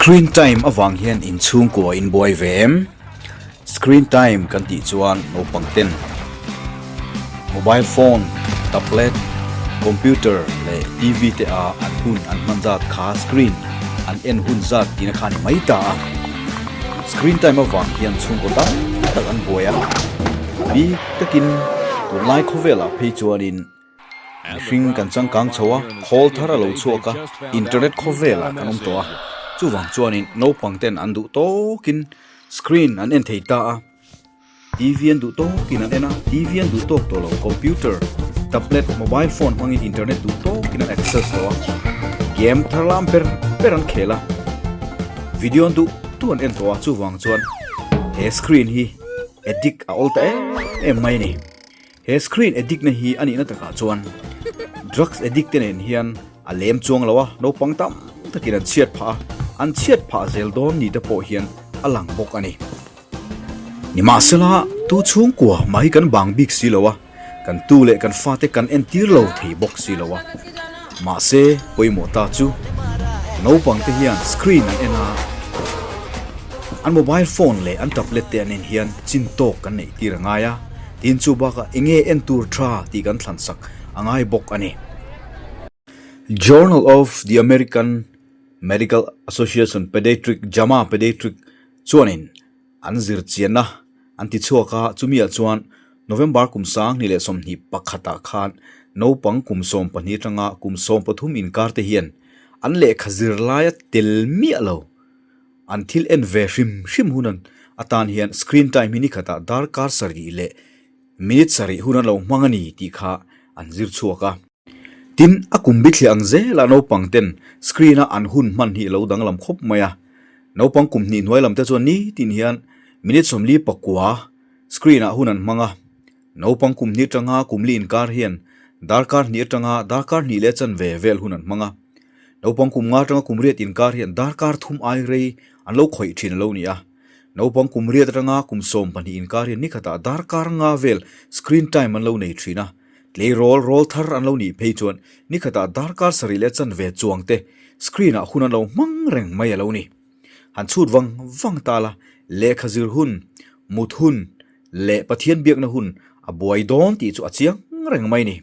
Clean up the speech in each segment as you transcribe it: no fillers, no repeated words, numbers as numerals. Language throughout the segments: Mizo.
Screen time avang hian inchhungkua in buai ve em? Screen time kan tih chuan naupang ten mobile phone, tablet, computer leh TV te a an hun an hman zat kha screen an en hun zat tihna kha a ni mai ta a. Screen time avang hian chhungkaw tam tak an buai a, a bik takin tunlai khawvelah phei chuanin Mihring kan changkang chho a, khawl thar a lo chhuak a, internet khawvelah kan awm tawh a, chuvang chuanin naupang ten an duh tawkin screen an en thei ta a, TV an duh tawkin an en a, TV an duh tawk tawh lo, computer, tablet, mobile phone hmangin internet duh tawkin an access tawh a, game thar lam ber ber an khel a, video an duh duh an en tawh a, chuvang chuan he screen hi addict a awl ta em em mai a ni. He screen addict na hi a nihna takah chuan drugs addict te nen hian a lem chuang lo a, naupang tam takin an chhiat phah a, an chhiat phah zel dawn ni te pawh hian a lang bawk a ni. Nimahsela, tu chhungkua mah hi kan bang bik si lo a, kan tu leh kan fate kan entir lo thei bawk si lo a. Mahse, pawimawh ta chu naupang te hian screen an en a, an mobile phone leh an tablet te an en hian chin tawk kan neih tir a ngai a. Tin chu bakah eng nge en tur tha tih kan thlan sak a ngai bawk a ni. Journal of the American Medical Association Pediatric, JAMA Pediatric, chuanin an zirchianna an ti chhuak a, chumiah chuan November kum 2021 ah khan naupang kum 12 atanga kum 13 inkar te hian an lehkha zirlaia tel miah lo An thil en ve hrim hrim hun an atan hian screen time hi nikhatah darkar sarih leh minute sarih hun an lo hmang a ni tih kha an zir chhuak a. Tin, a kum bithliah ang zela naupang ten screen a an hun hman hi a lo danglam khawp mai a. Naupang kum hnih hnuai lam te chuan nitin hian minute 49 screen ah hun an hmang a. Naupang kum hnih atanga kum li inkar hian darkar hnih atanga darkar hnih leh chanve vel hun an hmang a. Naupang kum nga atanga kum riat inkar hian darkar thum ai rei an lo khawih thin a lo ni a. Naupang kum riat atanga kum 12 inkar hian nikhatah darkar nga vel screen time an lo nei thin a. Tleirawl rawl thar an lo nih phei chuan nikhatah darkar sarih leh chanve chuang te screen ah hun an lo hmang reng mai a lo ni. Han chhut vang vang ta la, lehkha zir hun, mut hun, leh Pathian biakna hun a buai dawn tih chu a chiang reng mai ni.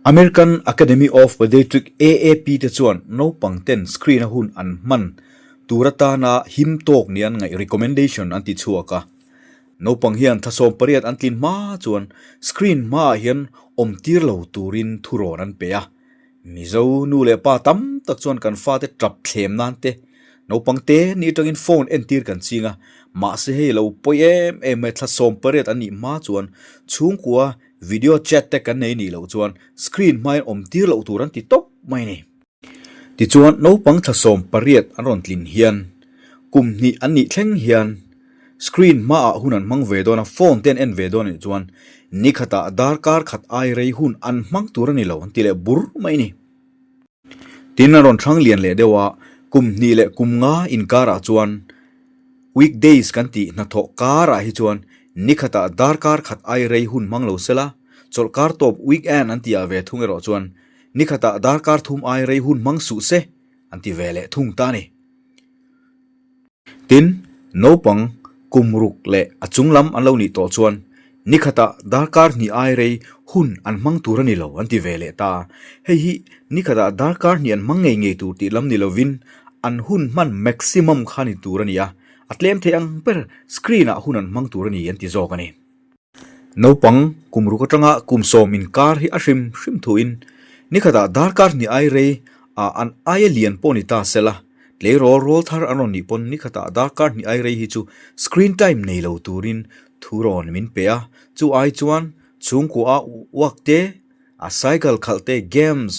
American Academy of Pediatric, AAP, te chuan naupang ten screen a hun an hman tur atana him tawk ni an ngaih recommendation an ti chhuak a. Naupang hian thla 18 an tlin hma chuan screen hmaah hian awm tir lo turin thurawn an pe a. Mizo nu leh pa tam tak chuan kan fate tap thlem nan te, naupang te ni atangin phone entir kan ching a, mahse hei lo pawi em em mai thla 18 an nih hma chuan chhungkua video chat te kan nei nih loh chuan screen hmain awm tir loh tur an ti tawp mai ni. Tichuan naupang thla 18 an rawn tlin hian kum hnih an nih thleng hian Screen hmaah hun an hmang ve dawn a, phone te an en ve dawn anih chuan nikhatah darkar khat ai rei hun an hmang tur a ni lo an ti leh bur mai a ni. Tin, an rawn hrang lian leh deuh a, kum hnih leh kum nga inkarah chuan weekdays kan tih hnathawh karah hi chuan nikhatah darkar khat ai rei hun hmang lo sela, chawlhkar tawp weekend an tihah ve thung erawh chuan nikhatah darkar thum ai rei hun hmang suh se an ti ve leh thung ta a ni. Tin, naupang kum ruk leh a chung lam an lo nih tawh chuan nikhatah darkar hnih ai rei hun an hmang tur a ni lo an ti ve leh ta. Hei hi nikhatah darkar hnih an hmang ngei ngei tur tih lam ni lovin an hun hman maximum kha ni tur a ni a, a tlem thei ang ber screen ah hun an hmang tur a ni an ti zawk a ni. Naupang kum ruk atanga kum 10 inkar hi a hrim hrim thuin nikhatah darkar hnih ai rei ah an aia lian pawh ni ta sela, tleirawl rawl thar an rawn nih pawn nikhatah darkar hnih ai rei hi chu screen time nei lo turin thu rawn min pe a, chu ai chuan chhungkua a uak te, a cycle khalh te, games,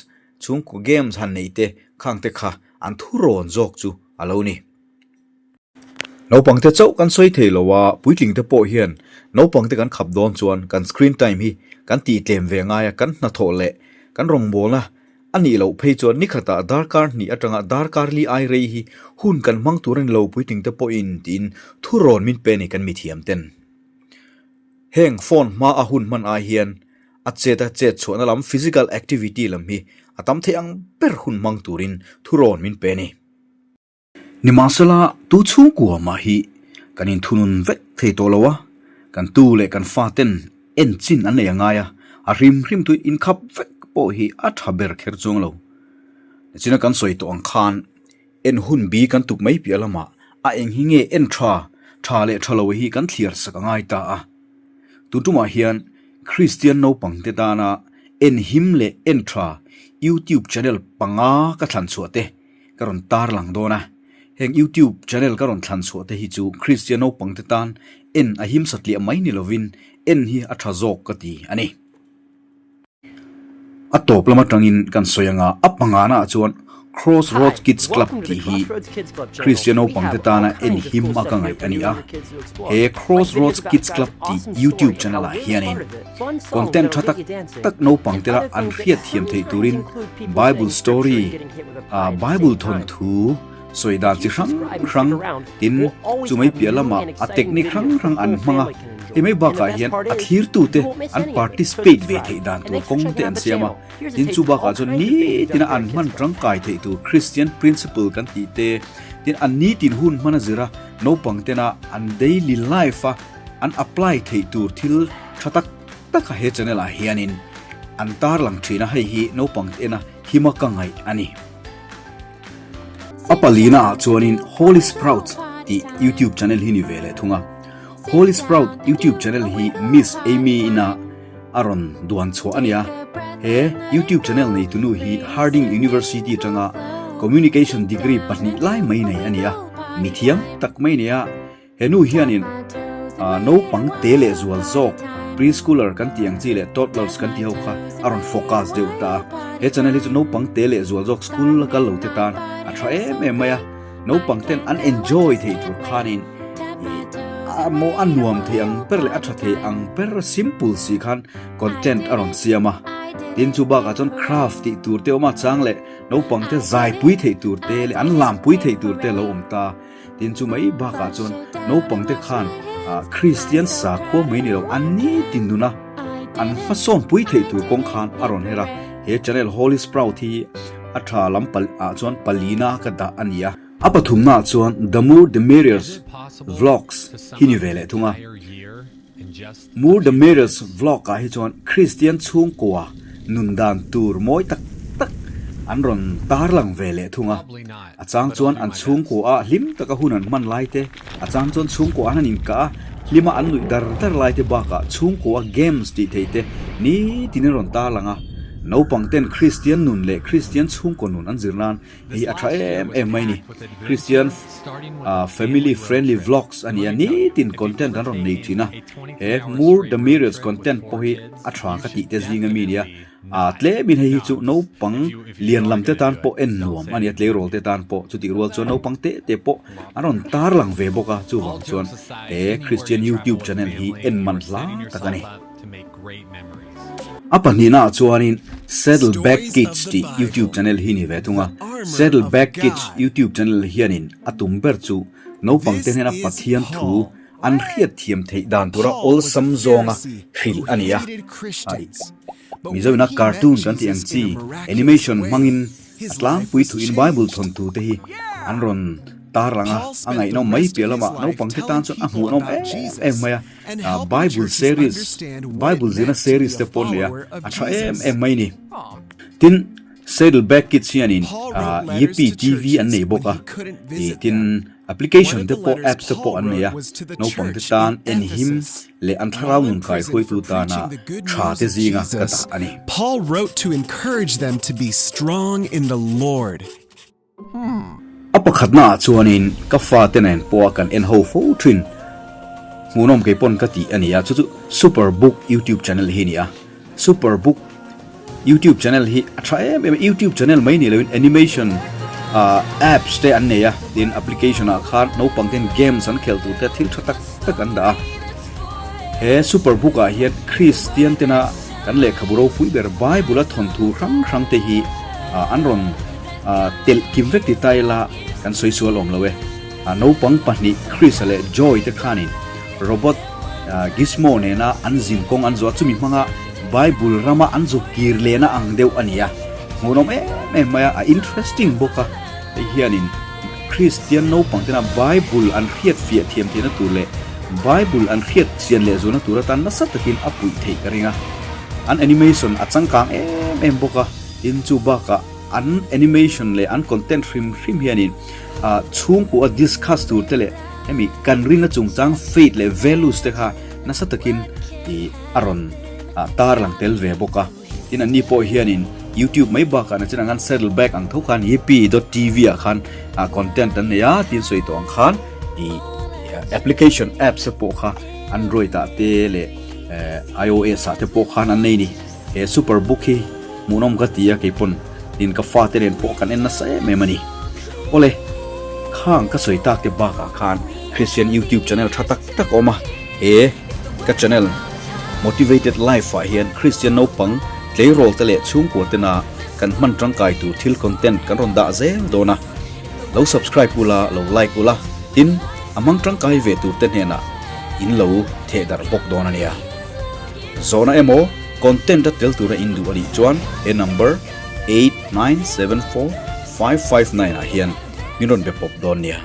chhungkua games han neih te khang te kha an thu rawn zawk chu a lo ni. Naupangte chauh kan sawi thei lo a, puitlingte pawh hian naupangte kan khap dawn chuan kan screen time hi kan tih tlem ve ngai a, kan hnathawh leh kan rawngbawlna a nih loh phei chuan nikhatah darkar hnih atanga darkar li ai rei hi hun kan hmang tur a ni lo puitlingte pawhin tiin thurawn min pe a ni kan mithiam ten. Heng phone hma a hun hman ai hian a chet a chet chhuahna lam physical activity lam hi a tam thei ang ber hun hmang turin thurawn min pe a ni. Nimahsela, tu chhungkua mah hi kan inthunun vek thei tawh lo a, kan tu leh kan faten en chin an nei a ngai a, a hrim hrim tui inkhap vek pawh hi a tha ber kher chuang lo. Nichina kan sawi tawh ang khan en hun bi kan tuk mai piah lamah a eng hi nge en tha, tha leh tha lo hi kan thliar sak a ngai ta a. Tun tumah hian Kristian naupangte tana en him leh en tha YouTube channel panga ka thlan chhuah te ka rawn tarlang dawn a. Heng YouTube channel ka rawn thlan chhuah te hi chu Kristian naupangte tan en a him satliah mai ni lovin en hi a tha zawk ka ti a ni. A tawp lam atangin kan sawi anga a pangana ah chuan Cross Roads Kids Club tih hi Kristian naupangte tana en him a ka ngaih a ni a. He Cross Roads Kids Club tih YouTube channel ah hianin content tha tak tak naupangte la an hriat thiam theih turin Bible story, Bible thawnthu, Sawi dan chi hrang hrang tin chu mai piah lamah a technique hrang hrang an hmang a, hei mai bakah hian a thlirtute an participate ve theih dan tur kawng te an siam a, tin chu bakah chuan nitin a an hman tangkai theih tur Christian principle kan tih te, tin an nitin hun hman a zir a naupang tena an daily life a an apply theih tur thil tha tak tak a he channel ah hianin an tarlang thin a, hei hi naupang tena hima ka ngaih a ni. A palina ah chuanin Holy Sprouts tih YouTube channel hi ni ve leh thung a. Holy Sprout YouTube channel hi Miss Amy ina a rawn duan chhuah a nia. He YouTube channel neitunu hi Harding University atanga Communication degree pahnih lai mai nei a ni a, mithiam tak mai nia. He nu hianin naupang te leh zual zawk preschooler kan tih ang chi leh toddlers kan tih ho kha a rawn focus deuh ta a. He channel hi chu naupang te leh zual zawk school a kal lo te tan a tha em em mai a. Naupang ten an enjoy theih tur khanin a maw a nuam thei ang ber leh a tha thei ang ber simple si khan content a rawn siam a. Tin chu bakah chuan craft tih tur te awm a chang leh naupang te zaipui theih tur te leh an lampui theih tur te a lo awm ta. Tin chu mai bakah chuan naupangte khan Kristian sakhua mai ni lo an nitin nuna an hmasawn pui theih tur kawng khan a rawn her a. He channel Holy Sprout hi a tha lam ah chuan palina ka dah a ni a. A pathumna ah chuan The More The Merriers Vlogs hi ni ve leh thung a. More The Merriers Vlog ah hi chuan Kristian chhungkua nun dan tur mawi tak tak an rawn tarlang ve leh thung a. A chang chuan an chhungkua ah hlim taka hun an hman lai te, a chang chuan chhungkua an han inkah a, hlima an nuih dar dar lai te bakah chhungkua games tih theih te nitin an rawn tarlang a. Naupang ten Kristian nun leh Kristian chhungkaw nun an zir nan hei a tha em em mai ni. Kristian family friendly vlogs a ni a, nitin content an rawn nei thin a. He Moore the Mirrors content pawh hi a tha ka tih te zing ami nia. A tlemin hei hi chu naupang lian lam te tan pawh en nuam a ni a, tleirawl te tan pawh chutih rual chuan naupang te te pawh an rawn tarlang ve bawk a, chuvang chuan he Christian YouTube channel hi en man hla tak a ni. A pahnihna ah chuanin Saddleback Kids tih YouTube channel hi ni ve thung a, Saddleback Kids YouTube channel hianin a tum ber chu naupang te hnena Pathian thu An hriat thiam theih dan tura awlsam zawnga hrilh a ni a. Mizoina cartoon kan tih ang chi animation hmangin a tlangpui thuin Bible thawnthu te hi an rawn tarlang a, a ngaihnawm mai piah lamah naupangte tan chuan a hmuhnawm em em mai a. Bible series, Bible zirna series te pawh an nei a, a tha em em mai a ni. Tin, Saddleback Kids hianin Yippee TV an nei bawk a, tin, Application te pawh apps te pawh an nei a, naupang te tan en him leh an thlarau nun kai hruaitu tana tha te zinga ka dah a ni. Paul wrote to encourage them to be strong in the Lord. A pakhatna ah chuanin ka fate nen pawha kan en ho fo thin hmuhnawm kei pawn ka tih a ni a, chu chu Super Book YouTube channel hi a ni a. Super Book YouTube channel hi a tha em em a, YouTube channel mai ni loin animation ah apps te an nei a, tin application ah khan naupang ten games an khelh tur te thil tha tak tak an dah a. He Super Book ah hian Kristian tena kan lehkhabu ropui ber Bible a thawnthu hrang hrang te hi ah an rawn ah telh kim vek ti ta ila kan sawi sual awm lo e. Naupang pahnih Chris-a leh Joy te khanin robot Gizmo nena an zin kawng an zawh a, chumi hmanga Bible rama an zuk kir lehna ang deuh a ni a, hmuhnawm em em mai a, a interesting bawk a, hei hianin Kristian naupang tena Bible an hriat fiah thiam theihna tur leh Bible an hriat chian leh zualna tur atan nasa takin a puih theih ka ring a. An animation a changkang em em bawk a, tin chu bakah an animation leh an content hrim hrim hianin chhungkua a discuss tur te leh hemi kan rinna chungchang faith leh values te kha nasa takin a rawn tarlang tel ve bawk a. Tin anni pawh hianin YouTube mai bakah nachin ang khan saddle bag ang tho khan yippee dot tv ah khan content an nei a tin sawi tawh ang khan ih application apps te pawh kha Android ah te leh iOS ah te pawh khan an nei ni. He super book hi hmuhnawm ka ti a keipawn tin ka fate nen pawh kan en nasa em em a ni. Awle khang ka sawi tak te bakah khan Christian YouTube channel tha tak tak a awm a he ka channel Motivated Life ah hian Christian naupang tleirawl te leh chhungkua tena kan hman tangkai tur thil content kan rawn dah zel dawn a, lo subscribe ula, lo like ula, tin a hmang tangkai ve tur te hnenah in lo theh darh bawk dawn a nia. Zawhna emaw content a tel tura in duh a nih chuan he number 8974559 ah hian min rawn be pawp dawn nia.